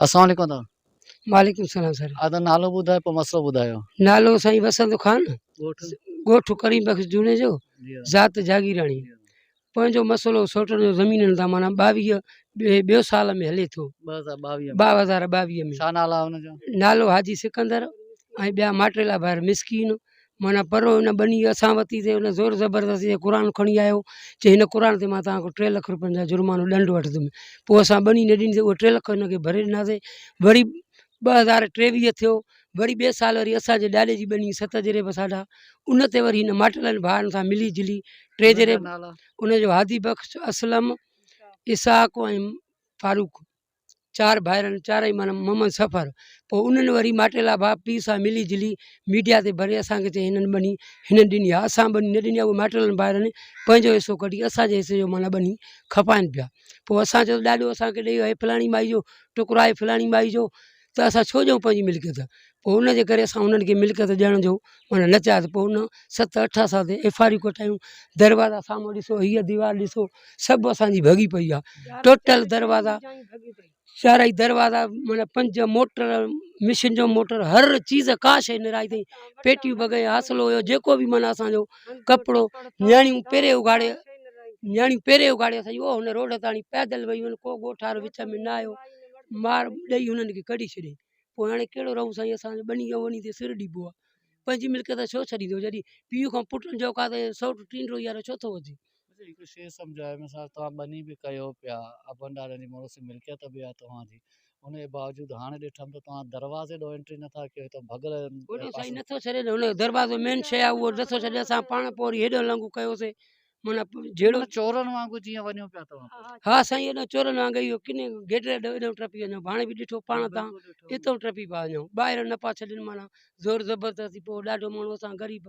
السلام عليڪم ادا. وعليڪم السلام سر. ادا نالو ٻڌايو پوء مسئلو ٻڌايو. نالو سائين وسند خان ڳوٺ ڳوٺ ڪريم بخش جوڻيجو ذات جاگيراڻي پنهنجو مسئلو سوٽن جو زمينن تان معنيٰ ٻاويهه ٻيو سال ۾ هلي ٿو 2022 2022 ۾ ڇا نالا آهي ان جو؟ نالو حاجي سڪندر ۽ ٻيا ماٽيلا ڀائر مسڪين معنيٰ پرو هن ٻني اسان وتي تي هن زور زبردستي سان قرآن کڻي آيو چي هن قرآن تي مان توهان کان ٽي لک روپين جا جرمانو ڏنڊ وٺندم پوء اسان ٻني نه ڏني اهي ٽي لک هن کي ڀري ڏناسين وري 2023 ٿيو وري ٻئي سال وري اسان جي ڏاڏي جي ٻني ست جريب ساڍا ان تي وري هن ماٽيلن ڀائرن سان ملي جلي ٽي جريب ان جو هادي بخش اسلم اسحاق ۽ فاروق چار ڀائرن چارئي معنيٰ محمد سفر پوء انهن وري ماٽيلا ڀاء پيء سان ملي جلي ميڊيا تي ڀري اسان کي چيائين هنن ٻني هنن ڏني آهي اسان ٻني نه ڏني آهي اهي ماٽيلن ڀائرن پنهنجو حصو ڪڍي اسان جي حصي جو معنيٰ ٻني کپائن پيا پوء اسان چيو ڏاڏو اسان کي ڏئي ويو آهي فلاڻي مائي جو ٽڪرو آهي فلاڻي مائي جو ته اسان ڇو ڏيون پنهنجي ملڪيت پوء ان جي ڪري اسان انهن کي ملڪيت ڏيڻ جو معنيٰ نه چاهيو پوء ان ست اٺ اسان تي ايف I آرون ڪٽايون دروازا سامهون ڏسو هيء ديوار ڏسو سڀ اسان جي ڀڳي پئي آ ٽوٽل دروازا چارئي دروازا معنيٰ پنج موٽر مشين جو موٽر هر چيز ڪا شيء نه رهي اٿئي پيٽيون ڀڳي حاصلو هيو جيڪو به معنيٰ اسان جو ڪپڙو نياڻيون پيري اگهاڙي نياڻيون پيري اگهاڙي اسان جي او هن روڊ تاڻي پيدل ويون آهن ڪو ڳوٺ وارو وچ ۾ نه آيو مار ڏئي هنن کي ڪڍي ڇڏيائين پوء هاڻي ڪهڙو رهون سائين اسان جو ٻني وڃي تي سر ڏبو آ پنهنجي ملڪيت ڇو ڇڏيندو جڏهن پيء کان پٽن جو اوقات سئوٽ ٽينڊو يار ڇو ٿو وڌي. اچا هڪ شيء سمجهايو مثال توهان ٻني به ڪيو پيا ابن ڏاڏن جي موروثي ملڪيت به آهي توهان جي ان جي باوجود هاڻي ڏٺم ته توهان دروازي ڏو انٽري نٿا ڪيو هتان ڀڳل وڏو سائين نٿو ڇڏي نه هن جو دروازو مين شيء آهي اهو نٿو ڇڏي اسان پاڻ پوء وري هيڏو لنگهو ڪيوسي معنيٰ جهيڙو چورن وانگر جيئن وڃو پيا توهان ها سائين ايڏو چورن وانگر اهو ڪني گيٽ ڏو ايڏو ٽپي وڃو هاڻي به ڏٺو پاڻ تان اتو ٽپي پيا وڃو ٻاهر نه پيا ڇڏين معنيٰ زور زبردستي پوء ڏاڍو ماڻهو اسان غريب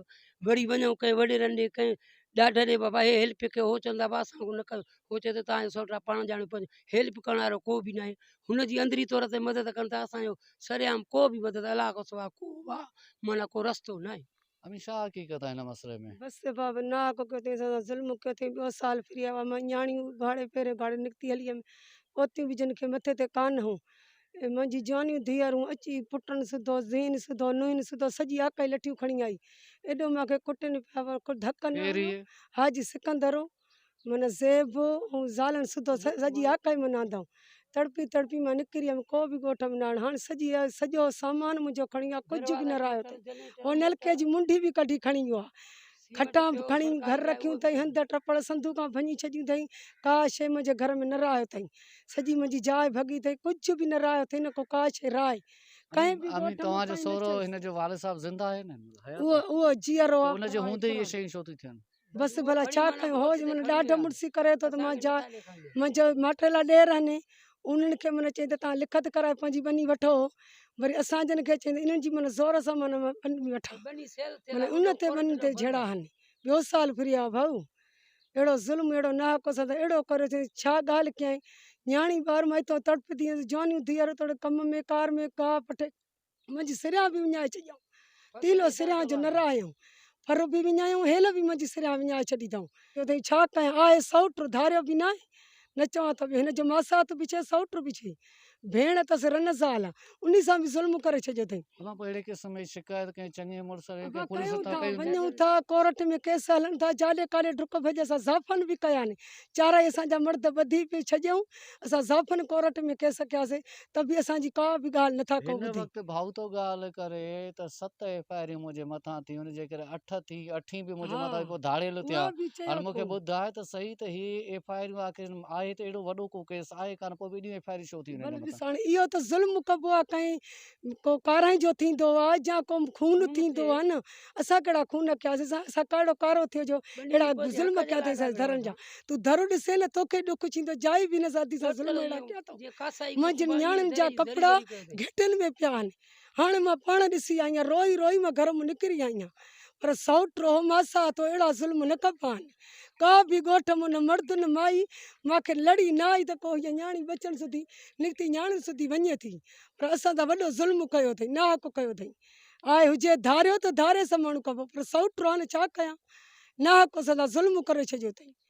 وري وڃون ڪنهن وڏيرن ڏي ڪنهن ڏاڍ ڏي بابا هي هيلپ ڪيو هو چوندا بابا اسان کان نه ڪيو هو چئي ٿو توهان جو سئوٽ آهي پاڻ ڄاڻو پنهنجو هيلپ ڪرڻ وارو ڪو به ناهي هن جي اندري طور تي مدد ڪن ٿا اسان جو سرعام ڪو به مدد الله کان سواء ڪو واهه معنيٰ ڪو رستو ناهي. امين ڇا حقيقت آهي هن مسئلي ۾؟ بس بابا ناحق ڪيو اٿئي اسان سان ظلم ڪيو اٿئي ٻيو سال ڦري آيو آهي مان نياڻيون اگهاڙي پيرين اگهاڙي نڪتي هلي هيم پوتيون به جن کي مٿي تي ڪانه هون ۽ منهنجي جوانيون ڌيئرون اچي پٽن سوڌو زين سوڌو نوهين سوڌو سڄي آڪهه لٺيون کڻي آئي ايڏو مان کي ڪٽن پيا پر ڌڪ نه هنيو حاجي سڪندر من زيب ۽ زالن سوڌو سڄي آڪهه من آندائون تڙپي تڙپي مان نڪري آيم ڪو به ڳوٺ ۾ نه آڻ هاڻ سڄي سڄو سامان منهنجو کڻي ويو آهي ڪجهه به نه رهيو اٿئي هو نلڪي جي منڍي به ڪڍي کڻي ويو آهي کٽان به کڻي گهر رکيون اٿئي، هنڌ ٽپڙ صندوقان ڀڃي ڇڏيون اٿئي، ڪا شيء منهنجي گهر ۾ نه رهايو اٿئي، سڄي منهنجي جاء ڀڳي اٿئي، ڪجهه به نه رهايو اٿئي نه ڪو ڪا شيء رهائي، ڪنهن به ڳوٺ مان توهان جو کڻي نه سهرو چيس. هن جو والد صاحب زنده آهي نه حيات اهو اهو جيئرو پوء آ. ان جي هوندي اهي شيون ڇو ٿيون ٿين؟ بس ڀلا ڇا ڪيون، هو جي معنيٰ ڏاڍ مڙسي ڪري ٿو ته مان جاء منهنجو ماٽيلا ڏير آهن انهن کي معنيٰ چئي ته توهان لکت ڪرائي پنهنجي ٻني وٺو وري اسان جن کي چئي ته انهن جي معنيٰ زور سان معنيٰ ٻني وٺان معنيٰ ان تي ٻني تي جهيڙا آهن ٻيو سال ڦري آيو ڀائو اهڙو ظلم اهڙو ناحق اسان سان اهڙو ڪريو اٿئي ڇا ڳالهه ڪيائين نياڻي ٻار مان اتو تڙپندي هيس جوانيون ڌيئر توڙي ڪم ۾ ڪار ۾ گاهه پٺي منهنجي سريان به وڃائي ڇڏيائون تيلو سريان جو نه رهايائون پر به وڃايائون هيل به منهنجي سريان وڃائي ڇڏي اٿائون چيو اٿئي ڇا ڪيان آهي سئوٽ ڌاريو به ناهي نه چوان ته به هن جو ماسات به ڇي سئوٽ به ڇي ڀيڻ اٿس رن زال انهي سان به ظلم ڪري ڇڏيو اٿئي. امان پوء اهڙي قسم جي شڪايت ڪنهن چڱي مڙس کي ابا ڪنهن پوليس ڪيون هٿان ٿا ڪئي هوندي. وڃون ٿا ڪورٽ ۾ ڪيس هلن ٿا جاڏي ڪاڏي ڊڪ ڀڄ اسان زعفن به ڪيا آهن چارئي اسان جا مرد ٻڌي به ڇڏيائون اسان زعفن ڪورٽ ۾ ڪيس ڪياسي ته به اسان جي ڪا به ڳالهه نٿا ڪو هن ٻڌي. وقت ڀائو ٿو ڳالهه ڪري ته ست ايف I آريون منهنجي مٿان ٿيون جي ڪري اٺ ٿي اٺين به منهنجي مٿان ٿي پوء ڌاڙيل اها ٿيا به چيو هاڻي مون کي اٿو. ٻڌاء ته سهي ته هي ايف I آريون آخر آهي ته اهڙو وڏو ڪو ڪيس آهي ڪانه پوء به ايڏيون ايف I آريون ڇو ٿيون ڀل هن ڏس مٿان. هاڻي اهو ته ظلم ڪبو آهي ڪنهن ڪو ڪارائين جو ٿيندو آهي يا ڪو خون ٿيندو آهي نه اسان ڪهڙا خون ڪياسين اسان ڪهڙو ڪارو ٿيو جو اهڙا ظلم ڪيا اٿئي اسان ڌرن جا تون در ڏسين نه توکي ڏک ٿيندو جائي به نه سادي سان ظلم اهڙا ڪيا اٿئون منهنجين نياڻين جا ڪپڙا گهٽين ۾ پيا آهن هاڻي مان پاڻ ڏسي آئي آهيان روئي روئي مان گهر مان نڪري آئي آهيان پر سئوٽ هو ماسات هو اهڙا ظلم نه ڪبا آهن ڪا به ڳوٺ مان نه مرد نه مائي مان کي لڙي نه آئي ته ڪو هيء نياڻي ٻچن سوڌي نڪتي نياڻين سوڌي وڃي ٿي پر اسان سان وڏو ظلم ڪيو اٿئي ناحق ڪيو اٿئي آء هجي ڌاريو ته ڌاري سان ماڻهو ڪبو پر سئوٽ آهي نه ڇا ڪيان ناحق اسان سان ظلم ڪري ڇڏيو اٿئي.